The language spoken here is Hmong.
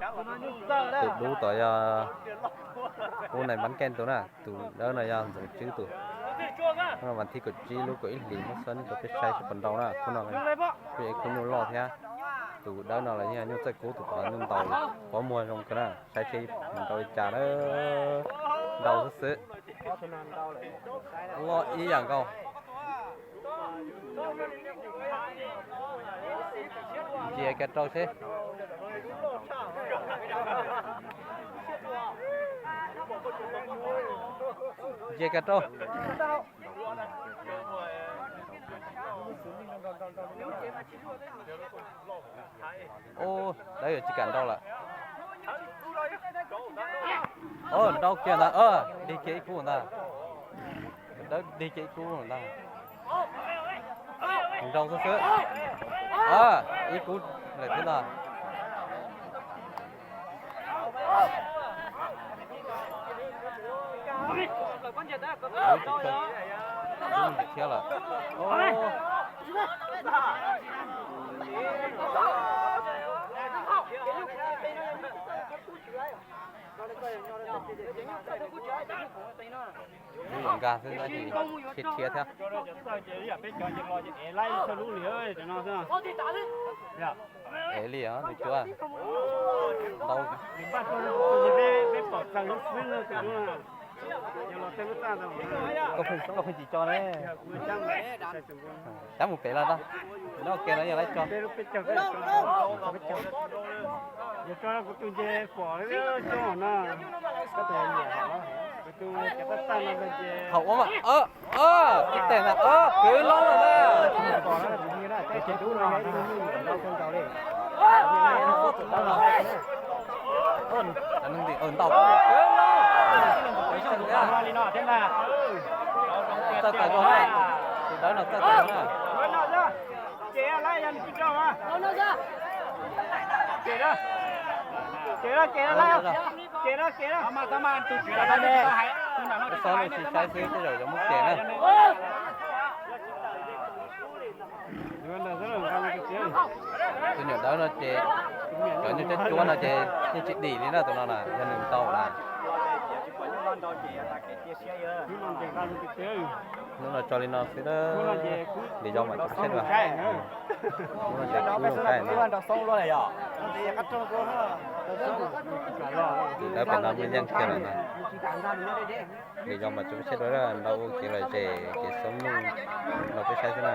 Tus dub tod yog Ub Nais Npab Keej tus na, tus dawb no yog Ntxoov Tswb tus. Hnub no vas thib kaum tsib lub kaum ib hlis muab xab nub rau peb saib seb puas nrau na. Khub no kuj yog ib khub nyuj loj thiab. Tus dawb no los yog nyuj txawj kub, tus tod nyuj ntaus qhuav muag zoo kawg na. Saib seb nrau li cas na. Nrau xwb xwb. Loj ib yam nkaus. Ntsia kiag rau seb. Ntsia kiag rau. Ub, dawb yuav tsis kam nrau lawm. Nrau kiag ntag, dig kiag ib kub ntag. Dawb dig kiag ib kub ntag. Nrau xwb xwb. Ib kub lawm thiab ntag. Thiab lawm. Lub yuav nkag xwb tab sis rhiab rhiab thiab. Ev li os, nws cuab. Ntau. Koj pheej tsis co ne. Cab mus pem los ntag. No ke no yog lawv tso. Thaum ua mas, ib teg ntag, kwv loob lawm ntag. Ntaus kwv loob. Txawj tas zog na. Tus dawb no txawj tas zog na. Lub xob lub tsis saib xwb, tej zaum yuav muab cem na. Tus nyuam dawb no ces, cov nyuag cuab cuab no ces yeej tsis dim li na, tus no na yog nws ntaus na. Hnub no tso li no xwb, ntim zos mam tso peb saib dua. Hnub no ces kuv zoo saib na. Tus dawb pem no me yeej kiag lawm na. Ntim zos mam tso peb saib dua, nrau ua kev lom zem kev xoob nuj rau peb saib xwb na.